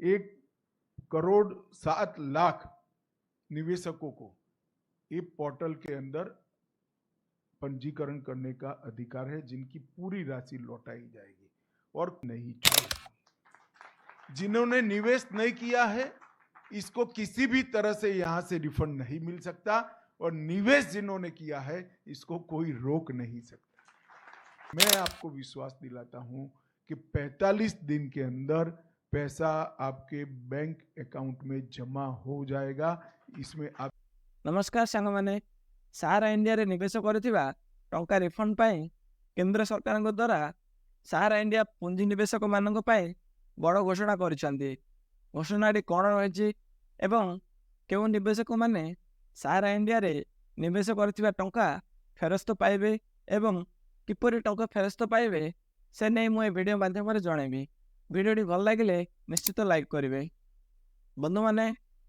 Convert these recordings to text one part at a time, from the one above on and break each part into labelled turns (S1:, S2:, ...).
S1: 1 करोड़ 7 लाख निवेशकों को ये पोर्टल के अंदर पंजीकरण करने का अधिकार है, जिनकी पूरी राशि लौटाई जाएगी और नहीं छोड़ेगी। जिन्होंने निवेश नहीं किया है, इसको किसी भी तरह से यहां से रिफंड नहीं मिल सकता और निवेश जिन्होंने किया है, इसको कोई रोक नहीं सकता। मैं आपको विश्वास दिलाता हूं कि 45 दिन के अंदर पैसा आपके बैंक अकाउंट में जमा हो जाएगा। इसमें आप
S2: ନମସ୍କାର ସାଙ୍ଗମାନେ, ସାହାରା ଇଣ୍ଡିଆରେ ନିବେଶ କରିଥିବା ଟଙ୍କା ରିଫଣ୍ଡ ପାଇଁ କେନ୍ଦ୍ର ସରକାରଙ୍କ ଦ୍ୱାରା ସାହାରା ଇଣ୍ଡିଆ ପୁଞ୍ଜି ନିବେଶକମାନଙ୍କ ପାଇଁ ବଡ଼ ଘୋଷଣା କରିଛନ୍ତି। ଘୋଷଣାଟି କ'ଣ ରହିଛି ଏବଂ କେଉଁ ନିବେଶକମାନେ ସାହାରା ଇଣ୍ଡିଆରେ ନିବେଶ କରିଥିବା ଟଙ୍କା ଫେରସ୍ତ ପାଇବେ ଏବଂ କିପରି ଟଙ୍କା ଫେରସ୍ତ ପାଇବେ, ସେ ନେଇ ମୁଁ ଏ ଭିଡ଼ିଓ ମାଧ୍ୟମରେ ଜଣାଇବି। ଭିଡ଼ିଓଟି ଭଲ ଲାଗିଲେ ନିଶ୍ଚିତ ଲାଇକ୍ କରିବେ। ବନ୍ଧୁମାନେ,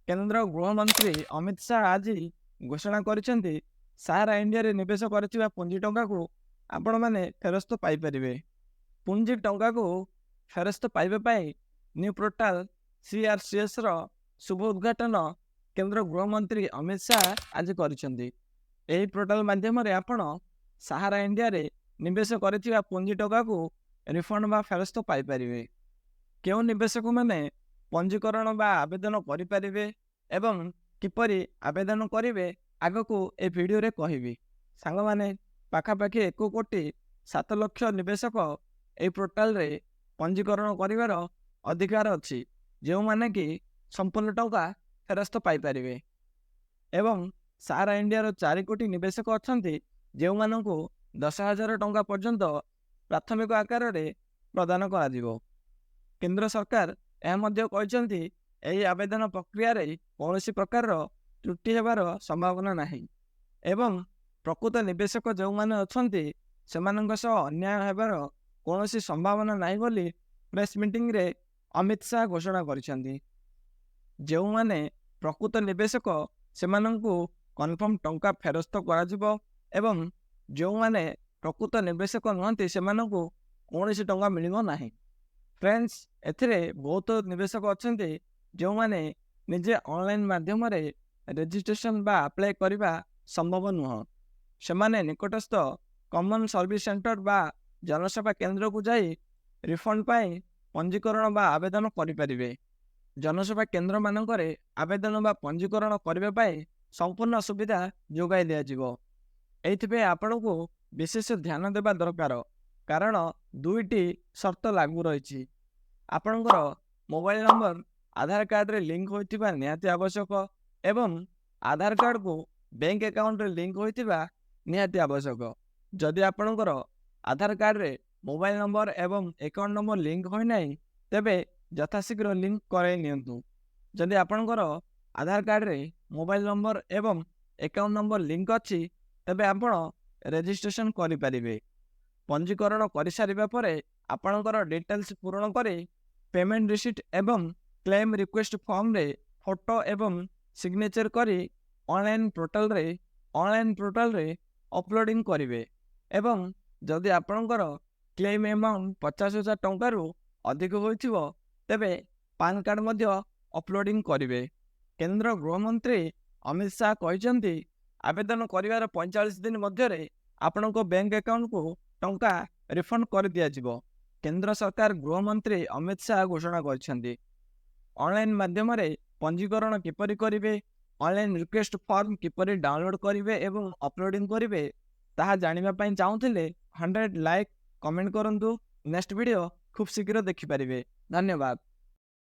S2: କେନ୍ଦ୍ର ଗୃହମନ୍ତ୍ରୀ ଅମିତ ଶାହା ଆଜି ଘୋଷଣା କରିଛନ୍ତି, ସାହାରା ଇଣ୍ଡିଆରେ ନିବେଶ କରିଥିବା ପୁଞ୍ଜି ଟଙ୍କାକୁ ଆପଣମାନେ ଫେରସ୍ତ ପାଇପାରିବେ। ପୁଞ୍ଜି ଟଙ୍କାକୁ ଫେରସ୍ତ ପାଇବା ପାଇଁ ନ୍ୟୁ ପୋର୍ଟାଲ ସିଆର୍ସିଏସ୍ର ଶୁଭ ଉଦ୍ଘାଟନ କେନ୍ଦ୍ର ଗୃହମନ୍ତ୍ରୀ ଅମିତ ଶାହା ଆଜି କରିଛନ୍ତି। ଏହି ପୋର୍ଟାଲ ମାଧ୍ୟମରେ ଆପଣ ସାହାରା ଇଣ୍ଡିଆରେ ନିବେଶ କରିଥିବା ପୁଞ୍ଜି ଟଙ୍କାକୁ ରିଫଣ୍ଡ ବା ଫେରସ୍ତ ପାଇପାରିବେ। କେଉଁ ନିବେଶକମାନେ ପଞ୍ଜୀକରଣ ବା ଆବେଦନ କରିପାରିବେ ଏବଂ କିପରି ଆବେଦନ କରିବେ, ଆଗକୁ ଏ ଭିଡ଼ିଓରେ କହିବି। ସାଙ୍ଗମାନେ, ପାଖାପାଖି 1 କୋଟି 7 ଲକ୍ଷ ନିବେଶକ ଏହି ପୋର୍ଟାଲରେ ପଞ୍ଜୀକରଣ କରିବାର ଅଧିକାର ଅଛି, ଯେଉଁମାନେ କି ସମ୍ପୂର୍ଣ୍ଣ ଟଙ୍କା ଫେରସ୍ତ ପାଇପାରିବେ ଏବଂ ସାହାରା ଇଣ୍ଡିଆର 4 କୋଟି ନିବେଶକ ଅଛନ୍ତି, ଯେଉଁମାନଙ୍କୁ 10,000 ଟଙ୍କା ପର୍ଯ୍ୟନ୍ତ ପ୍ରାଥମିକ ଆକାରରେ ପ୍ରଦାନ କରାଯିବ। କେନ୍ଦ୍ର ସରକାର ଏହା ମଧ୍ୟ କହିଛନ୍ତି, ଏହି ଆବେଦନ ପ୍ରକ୍ରିୟାରେ କୌଣସି ପ୍ରକାରର ତ୍ରୁଟି ହେବାର ସମ୍ଭାବନା ନାହିଁ ଏବଂ ପ୍ରକୃତ ନିବେଶକ ଯେଉଁମାନେ ଅଛନ୍ତି, ସେମାନଙ୍କ ସହ ଅନ୍ୟାୟ ହେବାର କୌଣସି ସମ୍ଭାବନା ନାହିଁ ବୋଲି ପ୍ରେସ୍ ମିଟିଂରେ ଅମିତ ଶାହା ଘୋଷଣା କରିଛନ୍ତି। ଯେଉଁମାନେ ପ୍ରକୃତ ନିବେଶକ, ସେମାନଙ୍କୁ କନଫର୍ମ ଟଙ୍କା ଫେରସ୍ତ କରାଯିବ ଏବଂ ଯେଉଁମାନେ ପ୍ରକୃତ ନିବେଶକ ନୁହନ୍ତି, ସେମାନଙ୍କୁ କୌଣସି ଟଙ୍କା ମିଳିବ ନାହିଁ। ଫ୍ରେଣ୍ଡସ୍, ଏଥିରେ ବହୁତ ନିବେଶକ ଅଛନ୍ତି, ଯେଉଁମାନେ ନିଜେ ଅନଲାଇନ୍ ମାଧ୍ୟମରେ ରେଜିଷ୍ଟ୍ରେସନ ବା ଆପ୍ଲାଏ କରିବା ସମ୍ଭବ ନୁହଁ। ସେମାନେ ନିକଟସ୍ଥ କମନ୍ ସର୍ଭିସ୍ ସେଣ୍ଟର ବା ଜନସେବା କେନ୍ଦ୍ରକୁ ଯାଇ ରିଫଣ୍ଡ ପାଇଁ ପଞ୍ଜୀକରଣ ବା ଆବେଦନ କରିପାରିବେ। ଜନସେବା କେନ୍ଦ୍ରମାନଙ୍କରେ ଆବେଦନ ବା ପଞ୍ଜୀକରଣ କରିବା ପାଇଁ ସମ୍ପୂର୍ଣ୍ଣ ସୁବିଧା ଯୋଗାଇ ଦିଆଯିବ। ଏଇଥିପାଇଁ ଆପଣଙ୍କୁ ବିଶେଷ ଧ୍ୟାନ ଦେବା ଦରକାର, କାରଣ ଦୁଇଟି ସର୍ତ୍ତ ଲାଗୁ ରହିଛି। ଆପଣଙ୍କର ମୋବାଇଲ ନମ୍ବର ଆଧାର କାର୍ଡ଼ରେ ଲିଙ୍କ ହୋଇଥିବା ନିହାତି ଆବଶ୍ୟକ ଏବଂ ଆଧାର କାର୍ଡ଼କୁ ବ୍ୟାଙ୍କ ଆକାଉଣ୍ଟରେ ଲିଙ୍କ ହୋଇଥିବା ନିହାତି ଆବଶ୍ୟକ। ଯଦି ଆପଣଙ୍କର ଆଧାର କାର୍ଡ଼ରେ ମୋବାଇଲ ନମ୍ବର ଏବଂ ଆକାଉଣ୍ଟ ନମ୍ବର ଲିଙ୍କ ହୋଇନାହିଁ, ତେବେ ଯଥାଶୀଘ୍ର ଲିଙ୍କ କରାଇ ନିଅନ୍ତୁ। ଯଦି ଆପଣଙ୍କର ଆଧାର କାର୍ଡ଼ରେ ମୋବାଇଲ ନମ୍ବର ଏବଂ ଆକାଉଣ୍ଟ ନମ୍ବର ଲିଙ୍କ ଅଛି, ତେବେ ଆପଣ ରେଜିଷ୍ଟ୍ରେସନ କରିପାରିବେ। ପଞ୍ଜୀକରଣ କରିସାରିବା ପରେ ଆପଣଙ୍କର ଡିଟେଲ୍ସ ପୂରଣ କରି ପେମେଣ୍ଟ ରିସିପ୍ଟ ଏବଂ କ୍ଲେମ୍ ରିକ୍ୱେଷ୍ଟ ଫର୍ମରେ ଫଟୋ ଏବଂ ସିଗ୍ନେଚର କରି ଅନଲାଇନ୍ ପୋର୍ଟାଲରେ ଅପଲୋଡ଼ିଂ କରିବେ ଏବଂ ଯଦି ଆପଣଙ୍କର କ୍ଲେମ୍ ଆମାଉଣ୍ଟ 50,000 ଟଙ୍କାରୁ ଅଧିକ ହୋଇଥିବ, ତେବେ ପାନ୍ କାର୍ଡ଼ ମଧ୍ୟ ଅପଲୋଡ଼ିଂ କରିବେ। କେନ୍ଦ୍ର ଗୃହମନ୍ତ୍ରୀ ଅମିତ ଶାହା କହିଛନ୍ତି, ଆବେଦନ କରିବାର 45 ଦିନ ମଧ୍ୟରେ ଆପଣଙ୍କ ବ୍ୟାଙ୍କ ଆକାଉଣ୍ଟକୁ ଟଙ୍କା ରିଫଣ୍ଡ କରିଦିଆଯିବ। କେନ୍ଦ୍ର ସରକାର ଗୃହମନ୍ତ୍ରୀ ଅମିତ ଶାହା ଘୋଷଣା କରିଛନ୍ତି। ଅନଲାଇନ୍ ମାଧ୍ୟମରେ ପଞ୍ଜୀକରଣ କିପରି କରିବେ, ଅନଲାଇନ୍ ରିକ୍ୱେଷ୍ଟ ଫର୍ମ କିପରି ଡାଉନଲୋଡ୍ କରିବେ ଏବଂ ଅପଲୋଡ଼ିଂ କରିବେ, ତାହା ଜାଣିବା ପାଇଁ ଚାହୁଁଥିଲେ 100 ଲାଇକ୍ କମେଣ୍ଟ କରନ୍ତୁ। ନେକ୍ସଟ ଭିଡ଼ିଓ ଖୁବ୍ ଶୀଘ୍ର ଦେଖିପାରିବେ। ଧନ୍ୟବାଦ।